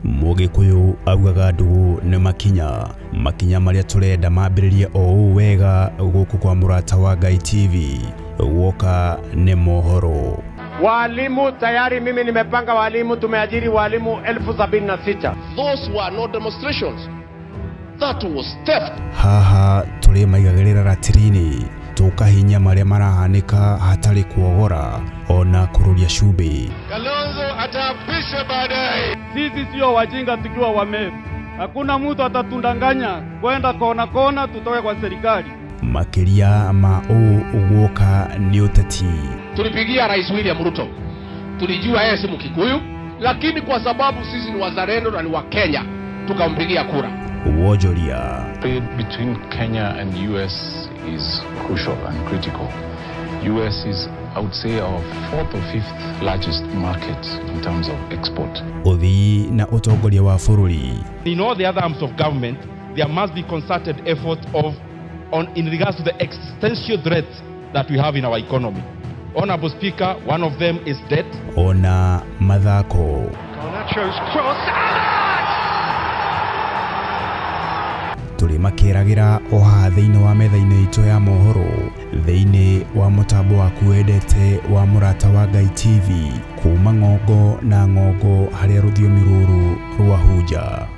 Mũgĩkũyũ augaga ndũgũ nĩ makinya makinya marĩa tũrenda mambĩrĩrie o ũũ wega gũkũ kwa Mũrata wa Ngai TV woka nĩ mohoro. Walimu tayari mimi nimepanga walimu, tumeajiri walimu 76,000. Those were no demonstrations. That was theft. Haha tũrĩ maigagĩrĩra ratiri-inĩ tũkahinya marĩa marahanĩka hatarĩ kuogora ona kũrũria cumbĩ. Kalonzo ataapishwa baadaye. Sisi sio wajinga tukiwa Wameru. Hakuna mtu atatundanganya kwenda kona kona tutoke kwa serikali. Makĩria ma ũũ guoka nĩ ũteti. Tulipigia Rais William Ruto. Tulijua yeye si Mkikuyu, lakini kwa sababu sisi ni wazalendo na ni wa Kenya, tukampigia kura. Wonjoria. Trade between Kenya and US is crucial and critical. US is, I would say, our fourth or fifth largest market in terms of export. Ũthii na ũtongoria wa bũrũri. In all the other arms of government, there must be concerted effort in regards to the existential threats that we have in our economy. Honorable Speaker, one of them is debt. Ona mathako. Garnacho's cross. Tũrĩ makĩragĩra o haha thĩinĩ wa metha-inĩ itũ ya mohoro thĩinĩ wa mũtambo waku wendete wa Mũrata wa Ngai TV kuma ng'ongo na ng'ongo harĩa rũthiomi rũrũ rwahunja.